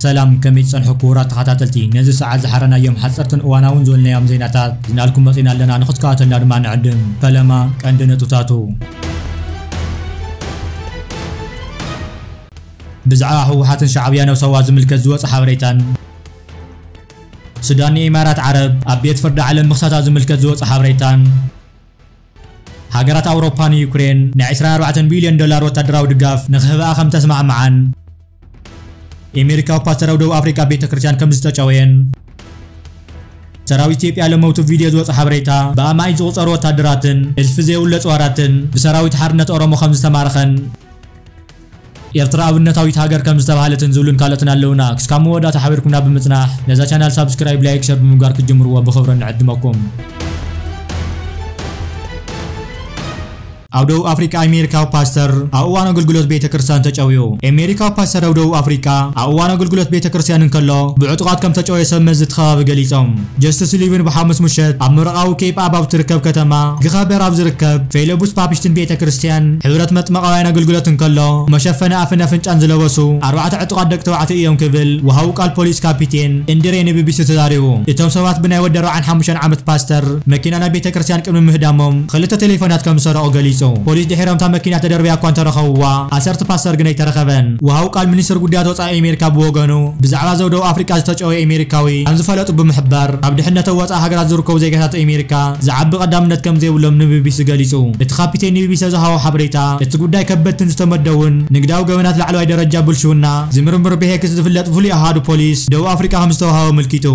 ሰላም፣ ከመይ ትጸንሑ ክቡራት ተኸታተልቲ? ነዚ ሰዓት ዝሓረናዮም ሓጸርትን እዋናውን ዝበልናዮም ዜናታት ዝናልኩም መጺና ኣለና። ንኽትከታተልና ድማ ንዕድም። ፈለማ ቀንዲ ነጥብታቱ። ብዛዕባ ህወሓትን ሻዕብያን ኣብ ሳዋ ዝምልከት ዝወጸ ሓበሬታን፣ ሱዳን ንኢማራት ዓረብ ኣብ ቤት ፍርዲ ዓለም ምኽሳታ ዝምልከት ዝወጸ ሓበሬታን፣ ሃገራት ኣውሮፓ ንዩክሬን ናይ ዕስራን ኣርባዕተን ቢልዮን ዶላር ወታደራዊ ድጋፍ ንኽህብኣ ከም ተስማዕምዓን፣ ኤሜሪካዊ ፓስተር ኣብ ደቡብ ኣፍሪቃ ቤተ ክርስቲያን ከም ዝተጨወየን፣ ሰራዊት ኢትዮጵያ ለመውቱ ቪድዮ ዝወጸ ሓበሬታ፣ ብኣማኢት ዝቑጸሩ ወታደራትን እልፊ ዘይብሉ ኣጽዋራትን ብሰራዊት ሓርነት ኦሮሞ ከም ዝተማረኸን፣ ኤርትራ ኣብነታዊት ሃገር ከም ዝተባህለትን ዝብሉን ካልኦትን ኣለውና። ክስካብ መወዳእታ ሓቢርኩምና ብምጽናሕ፣ ነዛ ቻናል ሳብስክራይብ፣ ላይክ፣ ሸር ብምግባር ክትጅምርዎ ብኽብሪ ንዕድመኩም። ኣብ ደቡብ ኣፍሪቃ ኣሜሪካዊ ፓስተር ኣብ እዋን ኣገልግሎት ቤተ ክርስቲያን ተጨውዩ። ኣሜሪካዊ ፓስተር ኣብ ደቡብ ኣፍሪቃ ኣብ እዋን ኣገልግሎት ቤተ ክርስቲያን እንከሎ ብዕጡቓት ከም ተጨውየ ሰብ መዚ እቲ ከባቢ ገሊጾም። ጀስቲስ ሱሊቨን ብሓሙስ ምሸት ኣብ ምብራቓዊ ኬፕ ኣብ ኣብ ትርከብ ከተማ ግኻበር ኣብ ዝርከብ ፌለቡስ ባፕቲስትን ቤተ ክርስቲያን ሕብረት መጥመቃውያን ኣገልግሎት እንከሎ መሸፈኒ ኣፍን ኣፍንጫን ዝለበሱ ኣርባዕተ ዕጡቓት ደቂ ተባዕትዮ እዮም ክብል ወሃዊ ቃል ፖሊስ ካፒቴን እንድሬ ንቢቢሲ ተዛሪቡ። እቶም ሰባት ብናይ ወዲ ኣርባዓን ሓሙሽተን ዓመት ፓስተር መኪና ናብ ቤተ ክርስቲያን ቅድሚ ምህዳሞም ክልተ ቴሌፎናት ከም ዝሰረቑ ገሊጹ። ፖሊስ ድሒሮም እታ መኪና ተደርብያ እኳ እንተረኸብዋ ኣሰርቲ ፓስተር ግን ኣይተረኸበን። ወሃዊ ቃል ሚኒስትር ጉዳያት ወጻኢ ኣሜሪካ ብወገኑ ብዛዕባ እዚ ኣብ ደቡብ ኣፍሪቃ ዝተጨወየ ኣሜሪካዊ ከም ዝፈለጡ ብምሕባር፣ ኣብ ድሕነት ወጻኢ ሃገራት ዝርከቡ ዜጋታት ኣሜሪካ ዝዓቢ ቀዳምነት ከም ዘይብሎም ንቢቢሲ ገሊጹ። እቲ ካፒቴን ንቢቢሲ ዝሃቦ ሓበሬታ፣ እቲ ጉዳይ ከበድትን ዝተመደቡን ንግዳዊ ገበናት ላዕለዋይ ደረጃ ብልሽውና ዝምርምር ብሄክስ ዝፍለጥ ፍሉይ ኣሃዱ ፖሊስ ደቡብ ኣፍሪቃ ከም ዝተዋህቦ ኣመልኪቱ።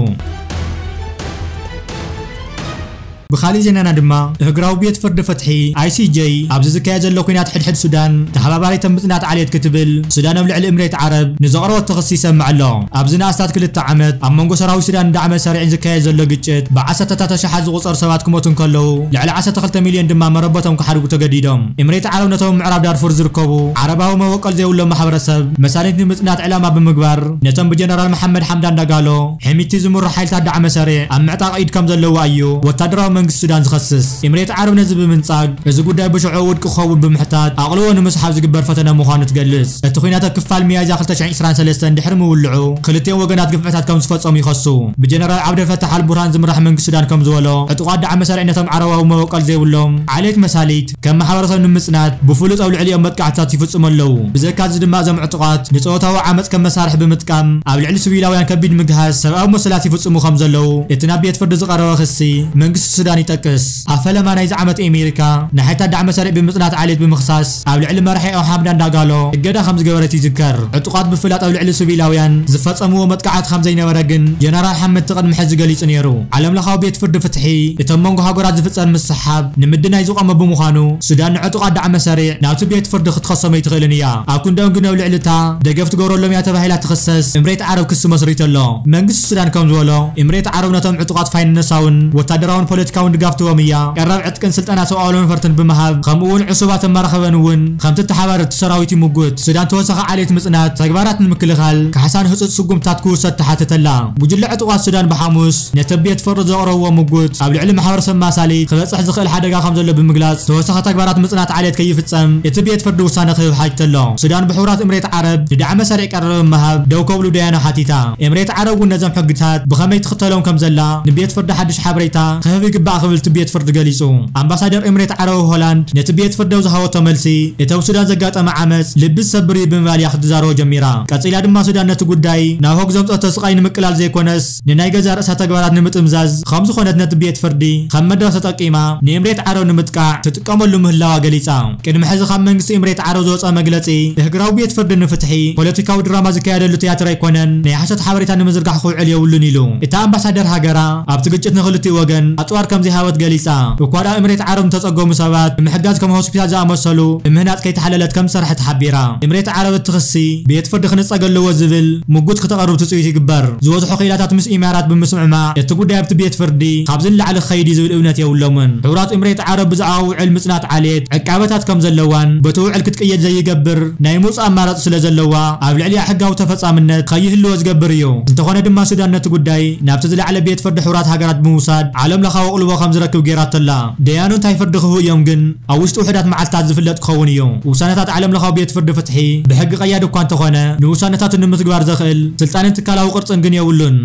ብኻሊእ ዜናና ድማ፣ እህግራዊ ቤት ፍርዲ ፍትሒ፣ ኣይሲጄ፣ ኣብዚ ዝካየድ ዘሎ ኲናት ሕድሕድ ሱዳን ተሓባባሪት ምጽናት ዓሌት ክትብል ሱዳን ኣብ ልዕሊ እምሬት ዓረብ ንዘቕረበቶ ክሲ ይሰምዕ ኣሎ። ኣብዚ ንኣስታት ክልተ ዓመት ኣብ መንጎ ሰራዊት ሱዳን ዳዕመ ሰሪዕን ዝካየድ ዘሎ ግጭት፣ ብዓሰርተታት ኣሽሓት ዝቑጸሩ ሰባት ክሞቱ እንከለዉ፣ ልዕሊ ዓሰርተ ክልተ ሚልዮን ድማ መረበቶም ክሓድጉ ተገዲዶም። እምሬት ዓረብ ነቶም ኣብ ምዕራብ ዳርፉር ዝርከቡ ዓረባዊ መበቆል ዘይብሎም ማሕበረሰብ መሳኒት ንምጽናት ዕላማ ብምግባር፣ ነቶም ብጀነራል መሓመድ ሓምዳን ዳጋሎ ሒሚቲ ዝምርሑ ሓይልታት ዳዕመ ሰሪዕ ኣብ ምዕጣቕ ኢድ ከም ዘለዋ እዩ ወታደራዊ መንግስቲ ሱዳን ዝኸስስ። እምሬት ዓረብ ነዚ ብምንጻግ፣ እዚ ጉዳይ ብሽዑ ውድቂ ክኸውን ብምሕታት ኣቕልቦ ንምስሓብ ዝግበር ፈተነ ምዃኑ ትገልጽ። እቲ ኲናት ኣብ ክፋል ሚያዝያ ክልተ ሽሕን ዕስራን ሰለስተን ድሕሪ ምውልዑ፣ ክልቲኦም ወገናት ግፍዕታት ከም ዝፈጸሙ ይኸሱ። ብጀነራል ዓብደልፈታሕ ኣልቡርሃን ዝምራሕ መንግስቲ ሱዳን ከም ዝበሎ፣ ዕጡቓት ዳዕመ ሰሪዕ ነቶም ዓረባዊ መበቆል ዘይብሎም ዓሌት መሳሊት ከም ማሕበረሰብ ንምጽናት ብፍሉጥ ኣብ ልዕሊኦም መጥቃዕትታት ይፍጽሙ ኣለዉ። ብዘካዚ ድማ እዞም ዕጡቓት ንጾታዊ ዓመጽ ከም መሳርሒ ብምጥቃም ኣብ ልዕሊ ሲቪላውያን ከቢድ ምግሃስ ሰብኣዊ መሰላት ይፍጽሙ ከም ዘለዉ እቲ ናብ ቤት ፍርዲ ዝቐረበ ክሲ መንግስቲ ሱዳን ይጠቅስ። ኣብ ፈለማ ናይዚ ዓመት ኣሜሪካ ንሓይልታት ዳዕመ ሰሪዕ ብምጽናት ዓሌት ብምኽሳስ ኣብ ልዕሊ መራሒኦም ሓምዳን ዳጋሎ እገዳ ከም ዝገበረት ይዝከር። ዕጡቓት ብፍላጥ ኣብ ልዕሊ ሲቪላውያን ዝፈጸምዎ መጥቃዕቲ ከም ዘይነበረ ግን ጀነራል ሓምቲ ቅድሚ ሕዚ ገሊጹ ነይሩ። ዓለምለኻዊ ቤት ፍርዲ ፍትሒ እቶም መንጎ ሃገራት ዝፍጸም ምስሕሓብ ንምድናይ ዝቖመ ብምዃኑ፣ ሱዳን ንዕጡቓት ዳዕመ ሰሪዕ ናብቲ ቤት ፍርዲ ክትኸሶም ኣይትኽእልን እያ። ኣብ ክንድኦም ግን ኣብ ልዕሊ እታ ደገፍ ትገብረሎም እያ ተባሂላ ትኽሰስ እምሬት ዓረብ ክሲ መስሪቱ ኣሎ። መንግስቲ ሱዳን ከም ዝበሎ፣ እምሬት ዓረብ ነቶም ዕጡቓት ፋይናንሳውን ወታደራውን ፖለቲካውን ድጋፍ ትህቦም እያ። ቀረብ ዕጥቅን ስልጠና ሰብኣዊ ነፈርትን ብምሃብ፣ ከምኡ እውን ዕሱባት ኣማራኸበን እውን ከም ትተሓባበር እቲ ሰራዊት ይምጉት። ሱዳን ተወሳኺ ዓሌት ምጽናት ተግባራት ንምክልኻል ካሕሳን ህጹጽ ስጉምታት ክውሰድ ትሓትት ኣላ። ጉጅለ ዕጡቓት ሱዳን ብሓሙስ ነቲ ቤት ፍርዲ ዘቕረብዎ ምጉት ኣብ ልዕሊ ማሕበረሰብ ማሳሊት ክበጽሕ ዝኽእል ሓደጋ ከም ዘሎ ብምግላጽ፣ ተወሳኺ ተግባራት ምጽናት ዓሌት ከይፍጸም እቲ ቤት ፍርዲ ውሳነ ክህብ ሓቲቱ ኣሎ። ሱዳን ብሕቡራት እምሬት ዓረብ ንዳዕመ ሰሪዕ ቀረብ ምሃብ ደው ከብሉ ደያኑ ሓቲታ። እምሬት ዓረብ እውን ነዞም ሕግታት ብኸመይ ትኽተሎም ከም ዘላ ንቤት ፍርዲ ሓድሽ ሓበሬታ ክህብ ይግባእ ክብል እቲ ቤት ፍርዲ ገሊጹ። ኣምባሳደር እምሬት ዓረብ ሆላንድ ነቲ ቤት ፍርዲ ኣብ ዝሃበቶ መልሲ፣ እቲ ኣብ ሱዳን ዘጋጠመ ዓመጽ ልቢ ዝሰብር እዩ ብምባል እያ ክትዛረቦ ጀሚራ። ቀጺላ ድማ ሱዳን ነቲ ጉዳይ ናብ ሆግ ዘምጸቶ ስቓይ ንምቅላል ዘይኮነስ፣ ንናይ ገዛእ ርእሳ ተግባራት ንምጥምዛዝ ከም ዝኾነት ነቲ ቤት ፍርዲ ከም መድረኽ ተጠቂማ ንእምሬት ዓረብ ንምጥቃዕ ትጥቀመሉ ምህላዋ ገሊጻ። ቅድሚ ሕዚ ካብ መንግስቲ እምሬት ዓረብ ዝወጸ መግለጺ፣ እህግራዊ ቤት ፍርዲ ንፍትሒ ፖለቲካዊ ድራማ ዝካየደሉ ትያትር ኣይኮነን፣ ናይ ሓሶት ሓበሬታ ንምዝርጋሕ ክውዕል የብሉን ኢሉ። እታ ኣምባሳደር ሃገራ፣ ኣብቲ ግጭት ንኽልቲኡ ወገን ኣጽዋር ከም ዘይሃበት ገሊጻ። እኳ ደኣ እምሬት ዓረብ ንተጸገሙ ሰባት ንምሕጋዝ ከም ሆስፒታል ዝኣመሰሉ ብምህናጽ ከይተሓለለት ከም ዝሰርሐት ሓቢራ። እምሬት ዓረብ እቲ ክሲ ቤት ፍርዲ ክንጸግ ኣለዎ ዝብል ምጉት ክተቕርብ ትጽቢት ይግበር። ዝበዝሑ ክኢላታት ምስ ኢማራት ብምስምዕማዕ እቲ ጉዳይ ኣብቲ ቤት ፍርዲ ካብዚ ንላዕሊ ክኸይድ እዩ ዝብል እምነት የብሎምን። ሕቡራት እምሬት ዓረብ ብዛዕባ ውዕል ምጽናት ዓሌት ዕቃበታት ከም ዘለዋን በቲ ውዕል ክትቅየድ ዘይገብር ናይ ምውጻእ ኣማራጺ ስለ ዘለዋ ኣብ ልዕሊኣ ሕጋዊ ተፈጻምነት ከይህልዎ ዝገብር እዩ። እንተኾነ ድማ ሱዳን ነቲ ጉዳይ ናብቲ ዝለዓለ ቤት ፍርዲ ሕቡራት ሃገራት ብምውሳድ ዓለም ለኻዊ ከም ዝረክብ ገይራቶ ኣላ። ደያኑ እንታይ ፍርዲ ክህቡ እዮም ግን ኣብ ውሽጢ ውሑዳት መዓልታት ዝፍለጥ ክኸውን እዩ። ውሳነታት ዓለም ለኻዊ ቤት ፍርዲ ፍትሒ ብሕጊ ቀያዲ እኳ እንተኾነ ንውሳነታቱ ንምትግባር ዘኽእል ስልጣንን ትካላዊ ቅርጽን ግን የብሉን።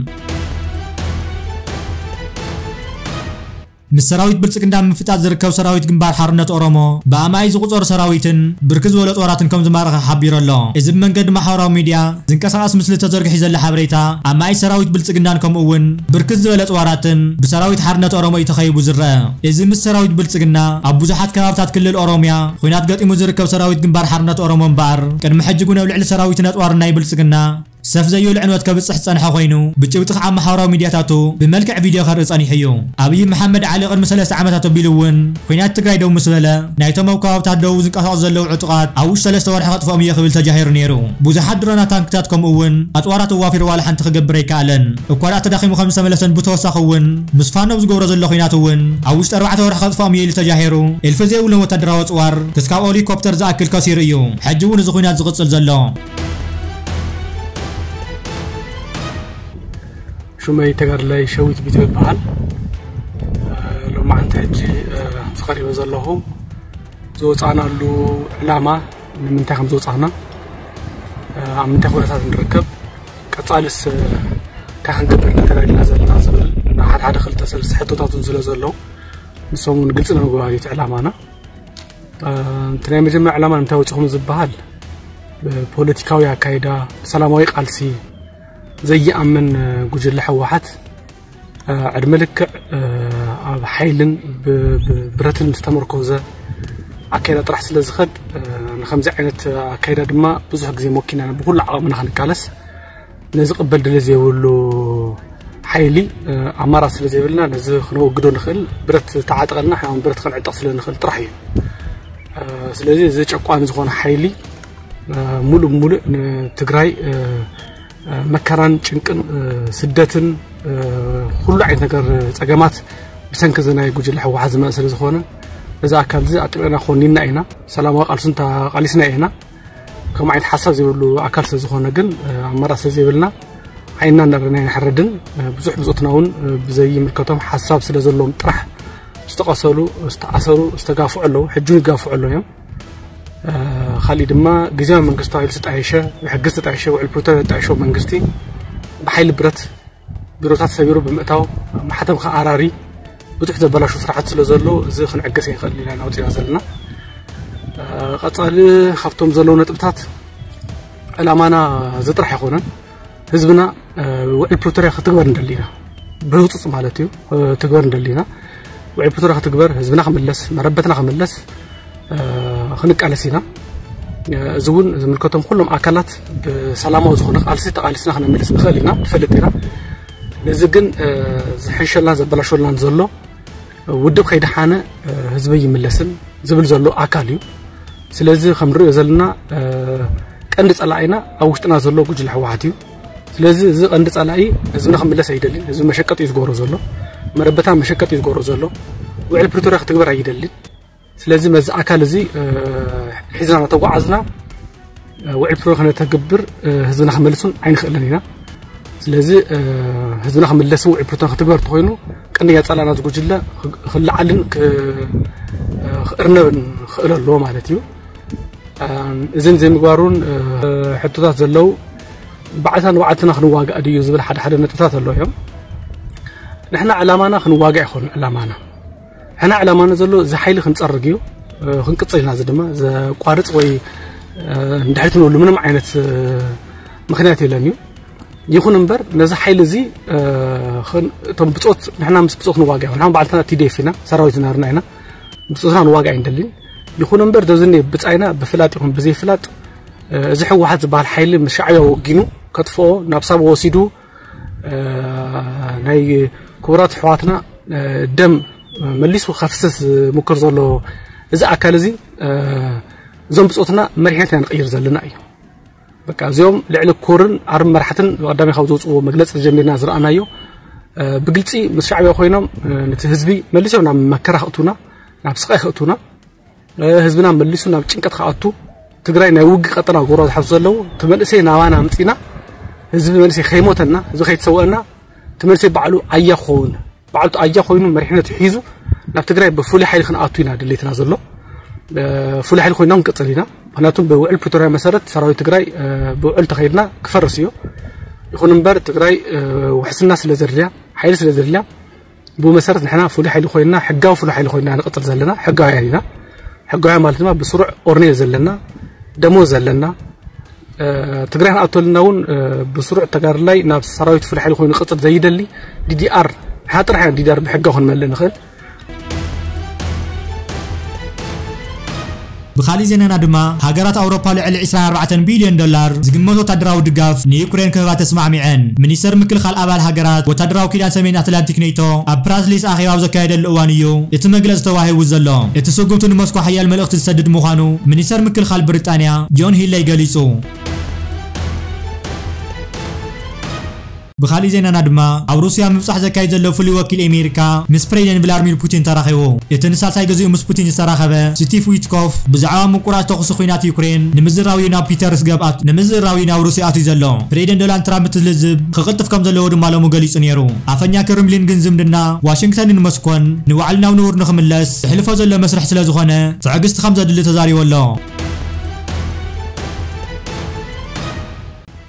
ምስ ሰራዊት ብልጽግና ምፍጣጥ ዝርከብ ሰራዊት ግንባር ሓርነት ኦሮሞ ብኣማይ ዝቁጸሩ ሰራዊትን ብርክት ዝበለ ጦራትን ከም ዝማረኸ ሓቢሩ ኣሎ። እዚ ብመንገዲ ማሕበራዊ ሚድያ ዝንቀሳቐስ ምስሊ ተዘርጊሑ ዘሎ ሓበሬታ ኣማይ ሰራዊት ብልጽግናን ከምኡ እውን ብርክት ዝበለ ጦራትን ብሰራዊት ሓርነት ኦሮሞ እዩ ተኸይቡ ዝረአ። እዚ ምስ ሰራዊት ብልጽግና ኣብ ብዙሓት ከባብታት ክልል ኦሮሚያ ኹናት ገጢሙ ዝርከብ ሰራዊት ግንባር ሓርነት ኦሮሞ እምበኣር ቅድሚ ሕጂ እውን ኣብ ልዕሊ ሰራዊትን ኣጽዋርን ናይ ብልጽግና ሰፍ ዘየሉ ዕንወት ከብጽሕ ዝጸንሐ ኮይኑ ብጭብጢ ከዓ ማሕበራዊ ሚድያታቱ ብመልክዕ ቪድዮ ከርኢ ጸኒሑ እዩ። ኣብይ መሓመድ ዓሊ ቅድሚ ሰለስተ ዓመታት ኣቢሉ እውን ኹናት ትግራይ ደው ምስ በለ ናይቶም ኣብ ከባብታት ደቡብ ዝንቀሳቐሱ ዘለዉ ዕጡቓት ኣብ ውሽጢ ሰለስተ ወርሒ ከጥፍኦም እየ ክብል ተጃሂሩ ነይሩ። ብዙሓት ድሮናት ታንክታት ከምኡ እውን ኣጽዋራት ኣዋፊሩ ዋላ ሓንቲ ክገብር ኣይከኣለን። እኳ ደኣ ተዳኺሙ ከም ዝተመለሰን ብተወሳኺ እውን ምስ ፋኖ ዝገብሮ ዘሎ ኹናት እውን ኣብ ውሽጢ ኣርባዕተ ወርሒ ከጥፍኦም እየ ኢሉ ተጃሂሩ። እልፊ ዘይብሎም ወታደራዊ ኣጽዋር ክስካብ ሄሊኮፕተር ዝኣክል ከሲሩ እዩ። ሕጂ እውን እዚ ኹናት ዝቕጽል ዘሎ። ሹመይ ተጋድላይ ሸዊት ቢቶ ይበሃል። ሎማዓንቲ ሕጂ ዝቐሪበ ዘለኹ ዝወፃእናሉ ዕላማ ንምንታይ ከም ዝወፃእና፣ ኣብ ምንታይ ኩነታት ንርከብ፣ ቀፃልስ እንታይ ክንገብር ኢና ተጋዲልና ዘለና ዝብል ሓደ ሓደ ክልተ ሰለስተ ሕቶታትን ስለ ዘለዉ ንሶም እውን ግልፂ ንምግባር እዩ እቲ ዕላማና። እቲ ናይ መጀመርያ ዕላማ ንምንታይ ወፂኹም ዝበሃል ብፖለቲካዊ ኣካይዳ ብሰላማዊ ቃልሲ ዘይኣምን ጉጅለ ህወሓት ዕድመ ልክዕ ኣብ ሓይልን ብብረትን ዝተመርኮዘ ኣካይዳ ጥራሕ ስለ ዝኸድ፣ ንከምዚ ዓይነት ኣካይዳ ድማ ብዙሕ ግዜ ሞኪና ኢና ብኩሉ ዓቕምና ክንቃለስ። ነዚ ቅበል ድለ ዘይብሉ ሓይሊ ኣማራፂ ስለ ዘይብልና ነዚ ክነወግዶ ንኽእል ብረት ተዓጠቐልና ሓውን ብረት ክንዕጠቕ ስለ ንኽእል ጥራሕ እዩ። ስለዚ እዚ ጨቋኒ ዝኾነ ሓይሊ ሙሉእ ብሙሉእ ንትግራይ መከራን ጭንቅን ስደትን ኩሉ ዓይነት ነገር ፀገማት ብሰንኪ እዚ ናይ ጉጅለ ህወሓት ዝመፀ ስለ ዝኾነ እዚ ኣካል እዚ ኣጥቢቕና ኮኒና ኢና። ሰላማዊ ቃልሱ እንተቃሊስና ኢና። ከም ዓይነት ሓሳብ ዘይብሉ ኣካል ስለ ዝኾነ ግን ኣማራፂ ስለ ዘይብልና ዓይንና እናረና ኣይንሕረድን። ብዙሕ ብፆትና እውን ብዘይምልከቶም ሓሳብ ስለ ዘለዎም ጥራሕ ዝተቐሰሉ፣ ዝተኣሰሩ፣ ዝተጋፍዑ ኣለዉ። ሕጂ እውን ይጋፍዑ ኣለዉ እዮም። ካሊእ ድማ ግዜያዊ መንግስቲ ተባሂሉ ዝተጣየሸ፣ ብሕጊ ዝተጣየሸ፣ ውዕል ፕሪቶርያ ዝተጣየሸ መንግስቲ ብሓይሊ ብረት ቢሮታት ሰቢሩ ብምእታው ማሕተም ከኣራሪ ብዙሕ ዘበላሹ ስራሕቲ ስለ ዘሎ እዚ ክንዕገስ ኣይንኽእል ኢና ኣውፂና ዘለና። ቀፃሊ ካብቶም ዘለዉ ነጥብታት ዕላማና እዚ ጥራሕ ኣይኮነን። ህዝብና ውዕል ፕሪቶርያ ክትግበር እንደሊ ኢና፣ ብህፁፅ ማለት እዩ ክትግበር እንደሊ ኢና። ውዕል ፕሪቶርያ ክትግበር፣ ህዝብና ክምለስ፣ መረበትና ክምለስ ክንቃለስ ኢና። እዚ እውን ዝምልከቶም ኩሎም ኣካላት ብሰላማዊ ዝኾነ ቃልሲ ተቃሊስና ክነምልስ ንኽእል ኢና፣ ንፈልጥ ኢና። ነዚ ግን ዝሕንሸልናን ዘበላሸልናን ዘሎ ውድብ ከይደሓነ ህዝቢ ይምለስን ዝብል ዘሎ ኣካል እዩ። ስለዚ ከም ንሪኦ ዘለና ቀንዲ ፀላኢና ኣብ ውሽጥና ዘሎ ጉጅለ ህወሓት እዩ። ስለዚ እዚ ቀንዲ ፀላኢ ህዝብና ክምለስ ኣይደልን። ህዝቢ መሸቀጢ እዩ ዝገብሮ ዘሎ፣ መረበታ መሸቀጢ እዩ ዝገብሮ ዘሎ። ውዕል ፕሪቶርያ ክትግበር ኣይደልን። ስለዚ መዚ ኣካል እዚ ሒዝና እናተጓዓዝና ውዕል ፕሪቶርያ ክነተግብር ህዝብና ክመልሱን ኣይንኽእልን ኢና። ስለዚ ህዝብና ክምለስን ውዕል ፕሪቶርያ ክትግበር እንተኮይኑ ቀንደኛ ፀላእና ዝጉጅለ ክለዓልን ክእርነብን ክእል ኣለዎ ማለት እዩ። እዝን ዘይምግባሩን ሕቶታት ዘለዉ ባዕልትና ንባዕልትና ክንዋጋእ ድዩ ዝብል ሓደ ሓደ ነጥብታት ኣለዉ እዮም። ንሕና ዕላማና ክንዋጋእ ይኮኑ ዕላማና ሕና ዕላማና ዘሎ እዚ ሓይሊ ክንፀርግ እዩ። ክንቅፅል ኢና። እዚ ድማ ዘቋርፅ ወይ እንድሕሪት ንብሉ ምንም ዓይነት ምክንያት የለን እዩ። ይኹን እምበር ነዚ ሓይሊ እዚ እቶም ብፆት ንሕና ምስ ብፆት ንዋጋ ይኹን ንሓን ባዕልትና ቲዴፍ ኢና፣ ሰራዊት ናርና ኢና፣ ብፆትና ንዋጋ ኣይንደልን። ይኹን እምበር ደዚ ብፃይና ብፍላጥ ይኹን ብዘይፍላጥ እዚ ህወሓት ዝበሃል ሓይሊ ምስ ሻዕብያ ወጊኑ ከጥፍኦ ናብ ሳብ ወሲዱ ናይ ክቡራት ኣሕዋትና ደም መሊሱ ከፍስስ ዝምክር ዘሎ እዚ ኣካል እዚ እዞም ብፆትና መሪሕነት ኢና ንቕይር ዘለና እዩ። በቃ እዚኦም ልዕሊ ኮርን ኣርም መራሕትን ብቀዳሚ ካብ ዘውፅዎ መግለፂ ጀሚርና ዝረኣናዮ ብግልፂ ምስ ሻዕብያ ኮይኖም ነቲ ህዝቢ መሊሶም ናብ መከራ ክእቱና ናብ ስቃይ ክእቱና ህዝብና መሊሱ ናብ ጭንቀት ክኣቱ ትግራይ ናይ ውጊ ቀጠና ጎሮ ዝሓዙ ዘለዉ እቲ መንእሰይ ናባና ኣምፂና ህዝቢ መንእሰይ ከይሞተና ህዝቢ ከይተሰወአና እቲ መንእሰይ ባዕሉ ኣያ ክኸውን በዓልቱ ኣያ ኮይኑ መሪሕነት ሒዙ ናብ ትግራይ ብፍሉይ ሓይሊ ክንኣቱ ኢና ድሌትና ዘሎ። ፍሉይ ሓይሊ ኮይና ክንቅፅል ኢና። ምክንያቱም ብውዕል ፕሪቶርያ መሰረት ሰራዊት ትግራይ ብውዕል ተኸይድና ክፈርስ እዩ። ይኹን እምበር ትግራይ ውሕስና ስለ ዘድልያ፣ ሓይሊ ስለ ዘድልያ፣ ብኡ መሰረት ንሕና ፍሉይ ሓይሊ ኮይና፣ ሕጋዊ ፍሉይ ሓይሊ ኮይና ንቅፅል ዘለና። ሕጋውያን ኢና። ሕጋውያን ማለት ድማ ብስሩዕ ኦርኔል ዘለና፣ ደሞዝ ዘለና፣ ትግራይ ክንኣተልና እውን ብስሩዕ ተጋድላይ ናብ ሰራዊት ፍሉይ ሓይሊ ኮይኑ ክቅፅል ዘይደሊ፣ ዲዲኣር ንሕና ጥራሕ ኢና ዲዲኣር ብሕጋዊ ክንመልእ ንኽእል። ብኻሊእ ዜናና ድማ ሃገራት ኣውሮፓ ልዕሊ ዕስራን ኣርባዕተን ቢልዮን ዶላር ዝግመት ወታደራዊ ድጋፍ ንዩክሬን ክህባ ተስማዕሚዐን። ሚኒስተር ምክልኻል ኣባል ሃገራት ወታደራዊ ኪዳን ሰሜን ኣትላንቲክ ኔቶ ኣብ ብራስሊስ ኣኼባ ኣብ ዘካየደሉ እዋን እዩ እቲ መግለጺ ተዋሂቡ ዘሎ። እቲ ስጉምቲ ንሞስኮ ሓያል መልእኽቲ ዝሰድድ ምዃኑ ሚኒስተር ምክልኻል ብሪጣንያ ጆን ሂለይ ገሊጹ። ብኻሊእ ዜናና ድማ ኣብ ሩስያ ምብጻሕ ዘካይድ ዘሎ ፍሉይ ወኪል ኣሜሪካ ምስ ፕሬዚደንት ቭላድሚር ፑቲን ተራኺቡ። እቲ ንሳልሳይ ግዜኡ ምስ ፑቲን ዝተራኸበ ስቲቭ ዊትኮፍ ብዛዕባ ምቁራጽ ተኹሲ ኲናት ዩክሬን ንምዝራብ እዩ ናብ ፒተርስገብ ኣት- ንምዝራብ እዩ ናብ ሩስያ ኣትዩ ዘሎ። ፕሬዚደንት ዶናልድ ትራምፕ እቲ ልዝብ ክቕልጥፍ ከም ዘለዎ ድማ ሎሚ ገሊጹ ነይሩ። ኣፈኛ ክርምሊን ግን ዝምድና ዋሽንግተንን ሞስኮን ንባዕልናዊ ንቡር ንኽምለስ ዘሕልፎ ዘሎ መስርሕ ስለ ዝኾነ ትዕግስቲ ከም ዘድሊ ተዛሪቡ ኣሎ።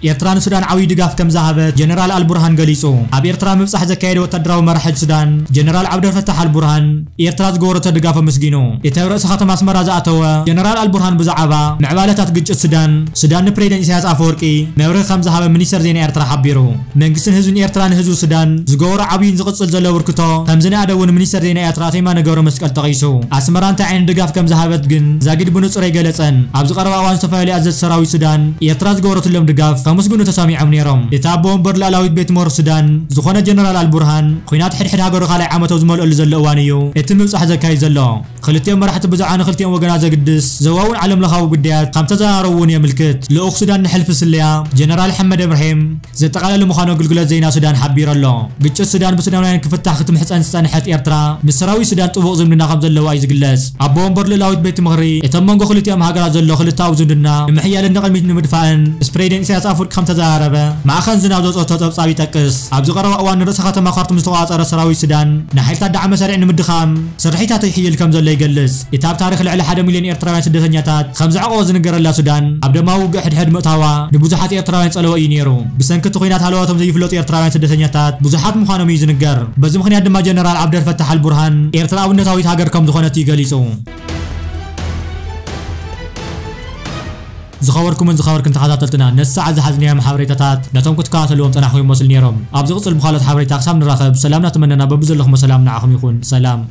ኤርትራ ንሱዳን ዓብዪ ድጋፍ ከም ዝሃበት ጀነራል ኣልቡርሃን ገሊጹ። ኣብ ኤርትራ ምብጻሕ ዘካየደ ወታደራዊ መራሒ ሱዳን ጀነራል ዓብደልፈታሕ ኣልቡርሃን ኤርትራ ዝገበረቶ ድጋፍ ኣመስጊኑ። እቲ ኣብ ርእሲ ከተማ ኣስመራ ዝኣተወ ጀነራል ኣልቡርሃን ብዛዕባ ምዕባለታት ግጭት ሱዳን፣ ሱዳን ንፕሬዚደንት ኢሳያስ ኣፈወርቂ መብርሂ ከም ዝሃበ ሚኒስተር ዜና ኤርትራ ሓቢሩ። መንግስትን ህዝብን ኤርትራ ንህዝቢ ሱዳን ዝገበሮ ዓብዪን ዝቕጽል ዘሎ ኣበርክቶ ከም ዝነኣደ እውን ሚኒስተር ዜና ኤርትራ ኣቶ የማነ ገብረመስቀል ጠቒሱ። ኣስመራ እንታይ ዓይነት ድጋፍ ከም ዝሃበት ግን ዛጊድ ብንጹር ኣይገለጸን። ኣብዚ ቀረባ እዋን ዝተፈላለዩ ኣዘዝቲ ሰራዊት ሱዳን ኤርትራ ዝገበረትሎም ድጋፍ ከምስግኑ ተሰሚዖም ነይሮም። እቲ ኣቦ ወንበር ልኣላዊት ቤት ምኽሪ ሱዳን ዝኾነ ጀነራል ኣልቡርሃን ኲናት ሕድሕድ ሃገሩ ካልኣይ ዓመቱ ኣብ ዝመልአሉ ዘሎ እዋን እዩ እቲ ምብጻሕ ዘካይድ ዘሎ። ክልቲኦም መራሕቲ ብዛዕባ ንክልቲኦም ወገናት ዘግድስ ዞባውን ዓለም ለኻዊ ጉዳያት ከም ተዘራረቡ እውን የምልክት። ልኡኽ ሱዳን ንሕልፊ ስለያ ጀነራል ሓመድ እብራሂም ዘጠቓለለ ምዃኑ ኣገልግሎት ዜና ሱዳን ሓቢሩ ኣሎ። ግጭት ሱዳን ብሱዳናውያን ክፍታሕ ክትምሕጸን ዝጸንሐት ኤርትራ ምስ ሰራዊት ሱዳን ጥቡቕ ዝምድና ከም ዘለዋ እዩ ዝግለጽ። ኣቦ ወንበር ልእላዊት ቤት ምኽሪ እቶም መንጎ ክልቲኦም ሃገራት ዘሎ ክልተኣዊ ዝምድና ንምሕያልን ንቕድሚት ንምድፋእን ምስ ፕሬዚደንት ኢሳያስ ኣፈወርቂ ከም ተዘራረበ ማዕኸን ዝናብ ዘውፅኦቶ ጸብጻብ ይጠቅስ። ኣብዚ ቀረባ እዋን ንርእሰ ከተማ ካርቱም ዝተቆጻጸረ ሰራዊት ሱዳን ንሓይልታት ዳዕመ ሰሪዕ ንምድኻም ስርሒታት ይሕይል ከም ዘሎ ይገልጽ። እታ ኣብ ታሪኽ ልዕሊ ሓደ ሚልዮን ኤርትራውያን ስደተኛታት ከም ዘዕቆቦ ዝንገረላ ሱዳን ኣብ ደማዊ ውግእ ሕድሕድ ምእታዋ ንብዙሓት ኤርትራውያን ጸለወ እዩ ነይሩ። ብሰንኪ እቲ ኲናት ሃለዋቶም ዘይፍለጡ ኤርትራውያን ስደተኛታት ብዙሓት ምዃኖም እዩ ዝንገር። በዚ ምኽንያት ድማ ጀነራል ዓብደልፈታሕ ኣልቡርሃን ኤርትራ ኣብነታዊት ሃገር ከም ዝኾነት እዩ ገሊጹ። ዝኸበርኩምን ዝኸበርክን ተኸታተልትና ነቲ ሰዓት ዝሓዝናዮም ሓበሬታታት ነቶም ክትከታተልዎም ጸናሕኩም ይመስሉ ነይሮም። ኣብ ዝቕጽል ብኻልኦት ሓበሬታ ክሳብ ንራኸብ ሰላም እናተመነና በብዘለኹሞ ሰላም ንዓኹም ይኹን። ሰላም።